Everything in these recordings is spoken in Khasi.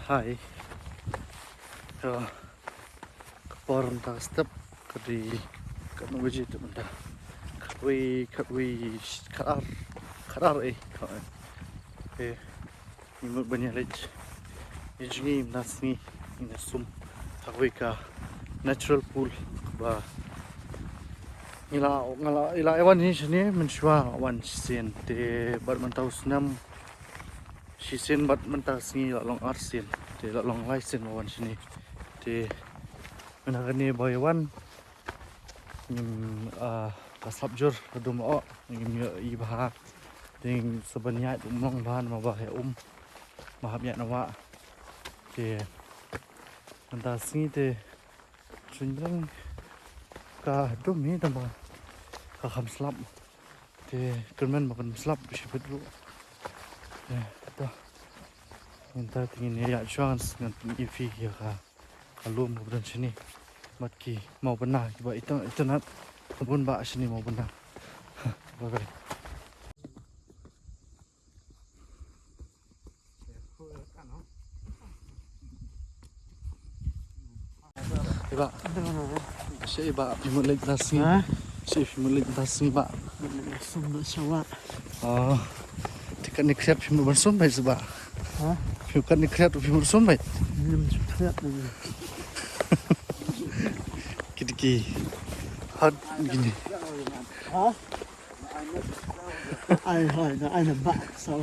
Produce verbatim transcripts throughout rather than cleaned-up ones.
Hi. Ka por mynta ka step ka dei katno baje te mynta? Khatwei, khatwei, khatar, khatar eh. Khatar. Te ngi mut ban ïaleit ïa jong ngi mynta sngi, ngin ïa sum ha kawei ka natural pool ba ngi la, nga la, i la wan hi shane mynshuwa, wan shisien te bad mynta u snem shisien bad mynta sngi la long arsien, te la long laisien ba wan shane. Te mynta kane ba ïa wan ngim, ah, ka slap jur ka dum oh, ngim ïohi bha. Te ngin sa ban ïaid um long bha namar ba ïa um ma hap ïaid na wah. Te mynta sngi te shynrang ka dum hi tang ba ka kham slap. Te kyrmen ba kan slap shibit ruh. Te to. Mynta te ngin ïa shuwa ngan pyni ïa phi ïa ka, ka lum kaba don shane. Bad ki mawbynna kiba itynnat, itynnat. Ka bun ba shane mawbynna. Bye bye. Iba. Shi iba phi mut leit na sngi. Ha? Shi phi mut leit na sngi ba. Sum na shawa. Oh. Te katne khriat phi mut ban sum beit ba. Ha? Phi katne khriat phi mut sum beit. Nim khriat ni. Kit ki. Hot gini. Ha? Ai hoi na ai na ba so.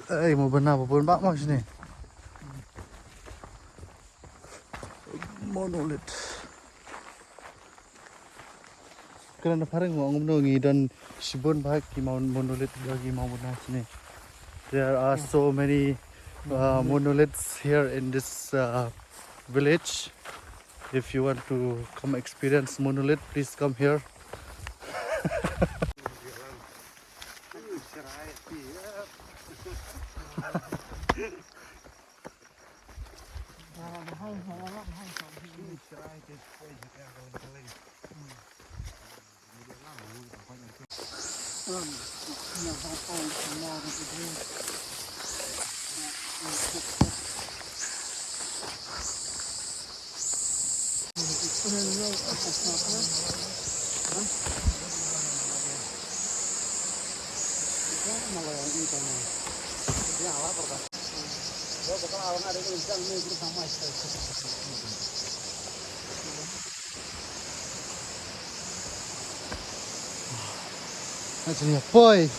Ei, mawbynna ba bun bha mo shane. Monolith. Kren da phareng mo, ngumno ngi don shibun bha ki mon-, monolith, ki mawbynna shane. There are so many, uh, monoliths here in this, uh, village. If you want to come experience monolith, please come here. Poi.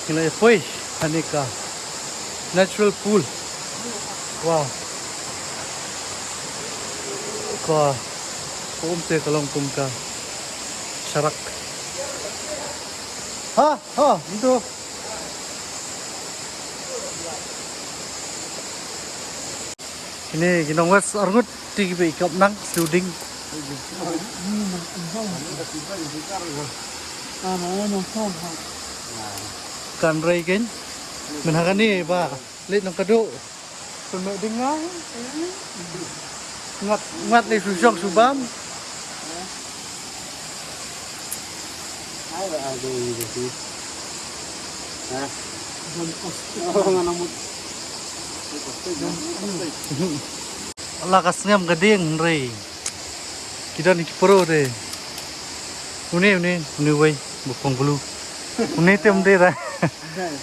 Ngi la ïa poi ha kane ka natural pool. Wow. Ka, ka um te ka long kum ka sharak. Ha, ha, ntu. Kine ki nong West Arngut te kiba i kap nang suding. Kan rei ken. Men ha kane ba leit nang kadu. Sumeding ngai. Ngat, ngat leit shu shong shu bam. Ai, ai, ai, ai, ai. Ha? Oh, nga namut. La ka sngem ka ding, hynrei ki don ki pro de. Une, une, une wei, ba phong blue. Une te ym dei re. Dei.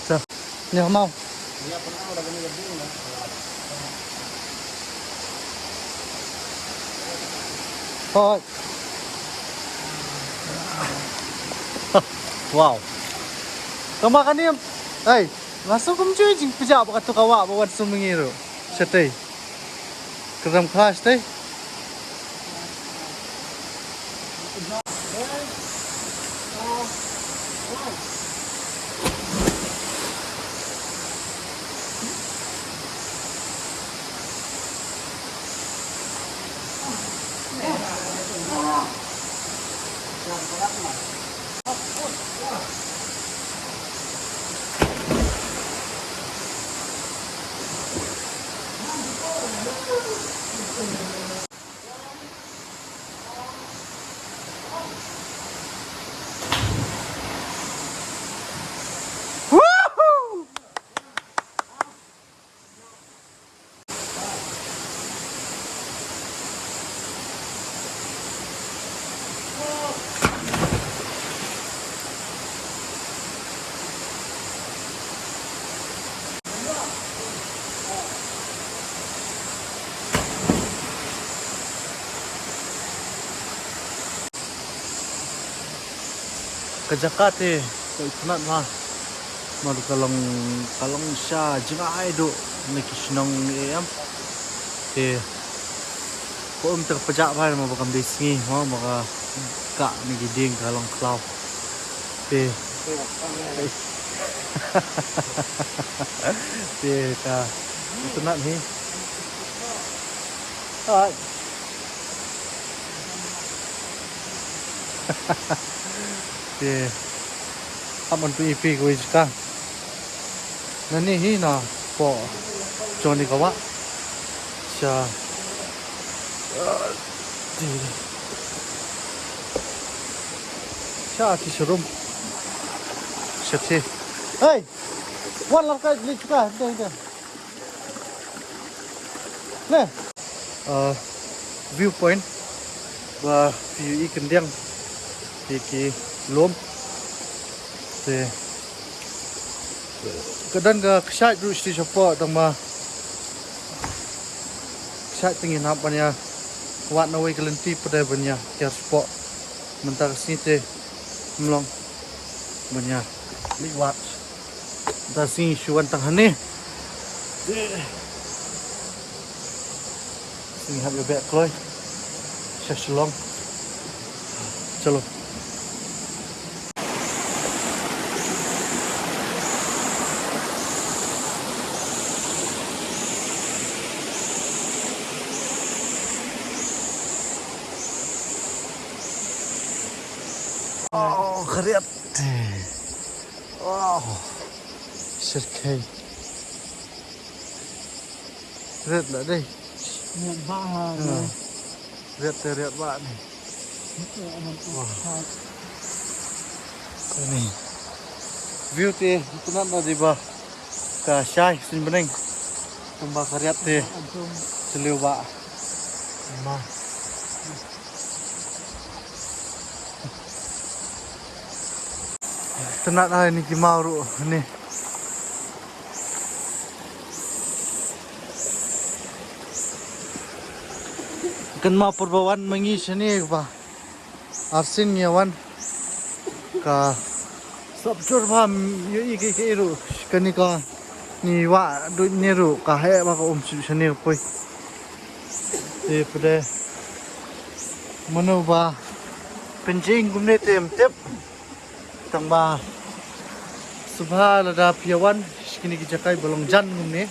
Sa, ni hamau. Hoi. Wow. Tang ba kane, ei, la sngewkhia kumjuh jingpjah ba kato ka wah ba wan sum ngi ruh. Shatei. Kyrdan kha shatei. Ka jaka te ka itynnad ma. Namar ka long, ka long sha jngai duh na ki shnong ne em. Te ka um te ka pjah bha namar ba kam dei sngi mo, ba ka kah na ki dieng ka long khlaw. Te te ka itynnad hi. Hai. Te hap ban pyni phi kawei jaka. Nani hi na poh jong kane ka wah. Sha, ah, te, sha te sharum. Sha te. Hey! Wan lad ka leit chuka, hynte, hynte. Le. Ah, viewpoint ba phi ïohi khyndiat ïa ki lum. Te ka don ka kshaid ruh shatei shapoh, tang ba kshaid te ngin hap ban ïa wad na kawei ka lynti pat de ban ïa kiar shapoh. Mynta ka sngi te ym long ban ïa leit wad. Mynta ka sngi shu wan tang hangne. Sngi hap ïa beh kloi sha Shillong. Chalo. Oh, khariat. Oh. Syrkhei. Ret la dei. Ret ba ha. Ret te ret ba ni. Wah. Ni. View te itynnad na dei ba ka shai suiñ bneng. Tang ba ka riat te. Te liu ba. Ma. Itynnad ha ini ki maw ruh ni. Kan ma por ba wan ma ngi shane ba. Arsien ngi wan. Ka sop jur ba ïohi kaei kaei ruh. Kane ka ni wa du ne ruh ka heh ba ka um shu shane poi. Te pde mano ba pynjing kumne te ym tip. Tang ba sngewbha lada phi ïa wan sha kine ki jaka ba long jan kumne.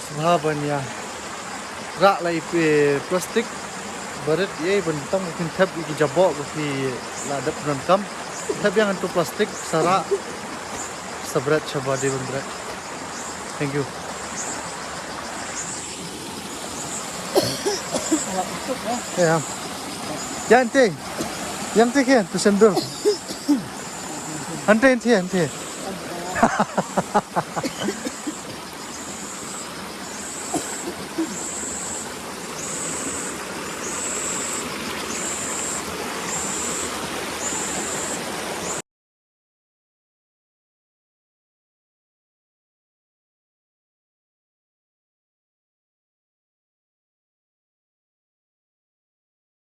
Sngewbha ban ïa rah la i plastik. Barit ïa ban tang kin thep ïa ki jaboh ba phi la dep donkam. Thep ïa ngan tu plastik sa rah sa bret sha ba dei ban bret. Thank you. Ïa. Ïa ante. Ïa ante ke tu sendur. Ante ante ante.